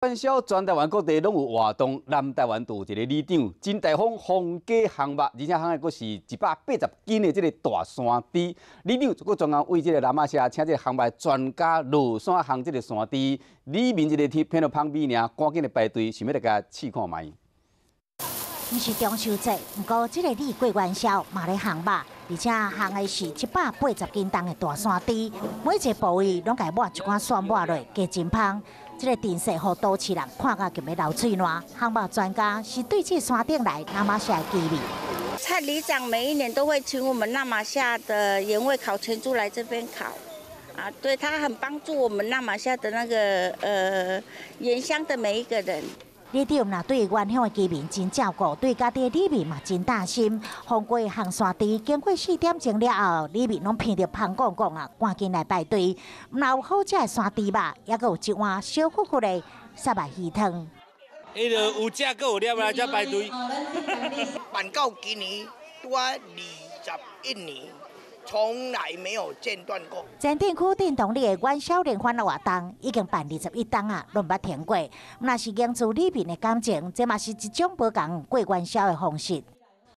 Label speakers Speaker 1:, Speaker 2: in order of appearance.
Speaker 1: 元宵全台灣各地攏有活動，南台灣就有一个里長真大方皇家烘肉，而且烘的閣是180斤的這个大山豬。里長閣專工為這个那瑪夏請這个烘肉專家落山烘這个山豬，里民一个天偏到芳味爾，趕緊來排隊，想欲來共試看覓。
Speaker 2: 毋是中秋節，毋過這个里過元宵嘛咧烘肉，而且烘的是180斤重的大山豬，每一个部位攏共抹一寡蒜抹落，加真芳。這个陣勢予都市人看甲就欲流喙瀾。烘肉專家是對這山頂來那瑪夏的居民。
Speaker 3: 蔡里長每一年都會請我們那瑪夏的原味烤全豬來這邊烤，啊，對他很幫助我們那瑪夏的那個原鄉的每一個人。
Speaker 2: 里長若對原鄉的居民真照顧，對家己的里民嘛真擔心。風過烘山豬，經過4點鐘了後，里民攏鼻著芳摃摃啊，趕緊來排隊。毋但有好食的山豬肉，猶閣有一碗燒乎乎的虱目魚湯。
Speaker 4: 彼个有食閣有料來遮排隊。
Speaker 5: 辦到今年拄仔21年，從來沒有間斷過。
Speaker 2: 前鎮區鎮東里的元宵聯歡活動已經辦21冬啊，攏毋捌停過。若是凝聚里民的感情，這嘛是一種無仝過元宵的方式。